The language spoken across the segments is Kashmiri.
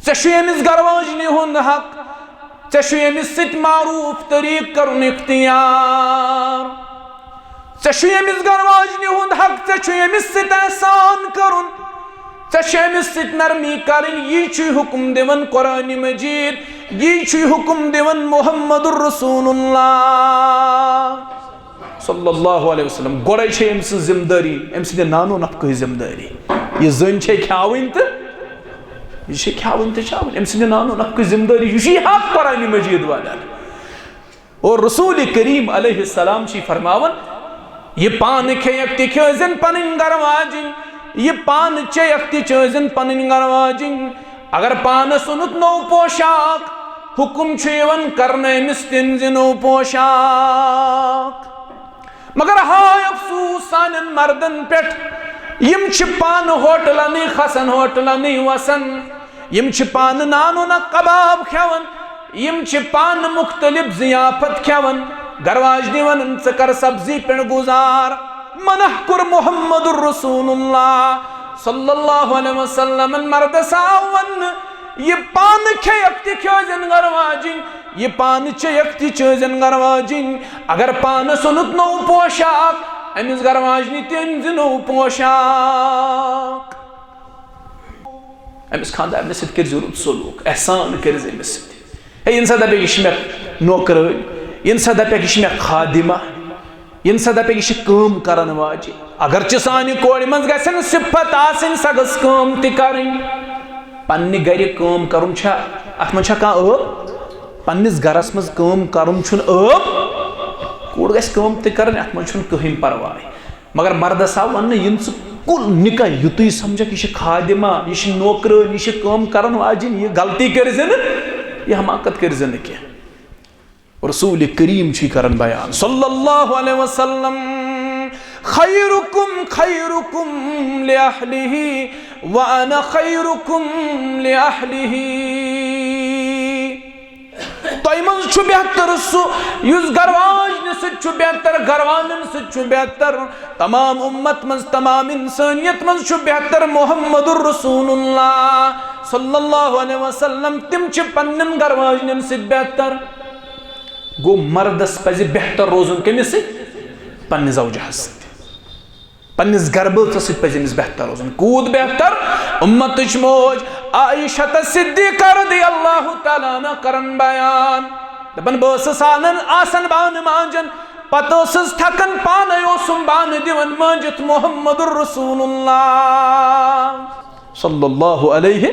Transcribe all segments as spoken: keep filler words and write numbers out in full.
ژےٚ چھُے أمِس گرٕ واجنہِ ہُنٛد حق، ژےٚ چھُے أمِس سۭتۍ معروٗف طریٖقہٕ کرُن اختیار۔ ژےٚ چھُے أمِس گرٕ واجنہِ ہُنٛد حق، ژےٚ چھُے أمِس سۭتۍ احسان کرُن، ژےٚ چھُے أمِس سۭتۍ نرمی کرٕنۍ۔ یی چھُے حُکُم دِوان قرآنِ مجیٖد، یی چھُے حُکُم دِوان محمد رسول اللہ صلی اللہ علیہ وسلم۔ گۄڈَے چھے أمۍ سٕنٛز ذمہٕ دٲری، أمۍ سٕنٛدِ نانو نفقٕچ ذمہٕ دٲری۔ یہِ زٔنۍ چھے کھیاوٕنۍ تہٕ یہِ چھے کھیاوٕنۍ تہٕ چاوٕنۍ، أمۍ سٕنٛدِ نانو نفقٕچ ذمہٕ دٲری۔ یہِ چھُ یہِ حق قرآنِ مجیٖد والٮ۪ن۔ اور رسول کریم علیہ السلام چھِ فرماوان، یہِ پانہٕ کھیٚیَکھ تہِ کھیٲوزٮ۪ن پنٕنۍ گرٕ واجِنۍ، یہِ پانہٕ چیٚیَکھ تہِ چٲوزٮ۪ن پنٕنۍ گرٕ واجِنۍ۔ اگر پانس اوٚنُتھ نوٚو پوشاک، حُکُم چھُ یِوان کرنہٕ أمِس تہِ أنۍ زِ نوٚو پوشاک۔ مگر ہاے افسوس سانٮ۪ن مردن پٮ۪ٹھ، یِم چھِ پانہٕ ہوٹلنٕے کھسان، ہوٹلنٕے وسان، یِم چھِ پانہٕ نانو نہ کباب کھٮ۪وان، یِم چھِ پانہٕ مختلف ضیافت کھٮ۪وان۔ گرواجنہِ ونان، ژٕ کر سبزی پٮ۪ٹھ گُزار۔ منع کوٚر محمد رسول اللہ صلی اللہ علیہ وسلمن۔ مردس آو وننہٕ، یہِ پانہٕ کھیٚیَکھ تہِ کھیٲوزٮ۪ن گرواجِنۍ، یہِ پانہٕ چیٚیَکھ تہِ چٲوزٮ۪ن گرواجِنۍ۔ اگر پانس اوٚنُتھ نوٚو پوشاک، أمِس گرواجنہِ تہِ أنۍ زِ نوٚو پوشاک۔ أمِس خانٛدارنہِ سۭتۍ کٔرۍ زِ رُت سلوٗک، احسان کٔرۍ زِ أمِس سۭتۍ۔ ہے، ییٚمہِ ساتہٕ دَپہِ، یہِ چھِ مےٚ نوکرٲنۍ، ییٚمہِ ساتہٕ دَپہِ، یہِ چھِ مےٚ خادمہ، ییٚمہِ ساتہٕ دَپہِ، یہِ چھِ کٲم کَرَن واجہِ، اگرچہِ سانہِ کورِ منٛز گژھن صفت آسٕنۍ، سۄ گٔژھ کٲم تہِ کَرٕنۍ۔ پنٛنہِ گَرِ کٲم کَرُن چھا، اَتھ منٛز چھا کانٛہہ عٲب؟ پنٛنِس گَرَس منٛز کٲم کَرُن چھُنہٕ عٲب۔ کوٗر گژھِ کٲم تہِ کَرٕنۍ، اَتھ منٛز چھُنہٕ کٕہٕنۍ پَرواے۔ مگر مردس آو وننہٕ، یِم ژٕ کُل نکاح یُتُے سمجھکھ، یہِ چھِ خادمہ، یہِ چھِ نوکرٲنۍ، یہِ چھِ کٲم کرن واجِنۍ، یہِ غلطی کٔرۍ زِ نہٕ، یہِ حماقت کٔرۍ زِ نہٕ کینٛہہ۔ رسول کریم چھُے کران بیان صلی اللہ علیہ وسلم، خیرکم خیرکم لأہلہ وأنا خیرکم لأہلہ۔ تۄہہِ منٛز چھُ بہتر سُہ یُس گرواجنہِ سۭتۍ چھُ بہتر، گروانن سۭتۍ چھُ بہتر، تمام امت منٛز، تمام انسانیت منٛز چھُ بہتر محمد رسول اللہ صلی اللہ علیہ وسلم۔ تِم چھِ پننٮ۪ن گرواجنٮ۪ن سۭتۍ بہتر۔ گوٚو، مردس پزِ بہتر روزُن کٔمِس سۭتۍ؟ پننہِ زوجہس سۭتۍ۔ پننِس گربٲژس سۭتۍ پزِ أمِس بہتر روزُن۔ کوٗت بہتر؟ امتٕچ موج عائشہ صدیقہ رضی اللہ تعالیٰ عنہ کرن بیان، دپان، بہٕ ٲسٕس آنان، آسان بانہٕ مانجان، پتہٕ ٲسٕس تھکان، پانے اوسُم بانہٕ دِوان مٲنجِتھ محمد رسول اللہ صلی اللہ علیہ۔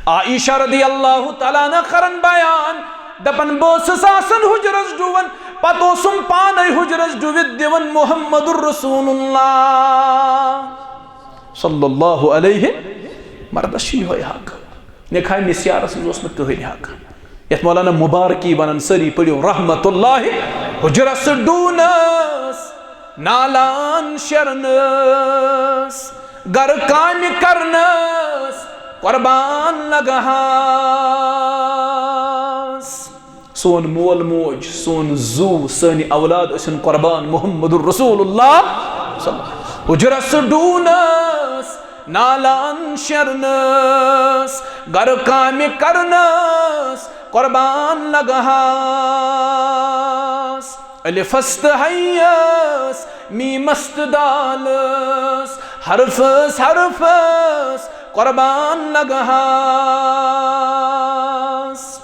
عائشہ رضی اللہ تعالیٰ عنہ کرن بیان، دپان، بہٕ ٲسٕس آسان حجرس ڈُوان، پتہٕ اوسُم پانے حجرس ڈُوِتھ دِوان محمد رسول اللہ صلی اللہ علیہ۔ مردس چھُ یِہوٚے حق، نکاح مسیارس منٛز اوس نہٕ کٕہٕنۍ حق۔ یتھ مولانا مبارکی ونان، سٲری پٔرِو رحمت اللہ۔ حجرس ڈوٗنس، نالان شیرنس، گرٕ کامہِ کرنس قربان لگہس۔ سون مول موج، سون زُو، سٲنۍ اولاد ٲسِن قربان محمد رسول اللہ صلی اللہ علیہ وسلم۔ حجرس ڈوٗنس، نالان شیرنس، گرٕ کامہِ کرنس قربان لگہس۔ الفس تہٕ ہیس، میمس تہٕ دالس، حرفس حرفس قربان لگہس۔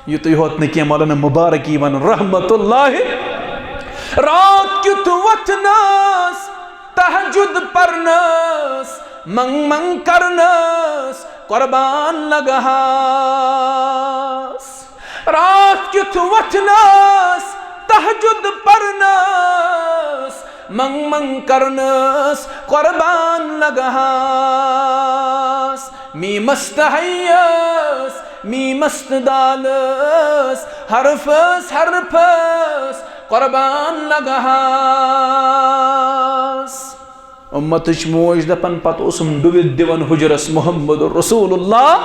یُتُے ہوت نہٕ کینٛہہ، مولانا مبارکی ونان رحمت اللہ، رات کیُتھ وۄتھنس، تہجد پرنس، منگ منگ کرنس قربان لگہس۔ رات کیُتھ وۄتھنس، تہجد پرنس، منگ منگ کرنس قربان لگہس۔ میمس تہٕ ہیس، میمس تہٕ دالس، حرفس حرفس قربان لگہس۔ امتٕچ موج دپان، پتہٕ اوسُم ڈُوِتھ دِوان حجرس محمد رسول اللہ۔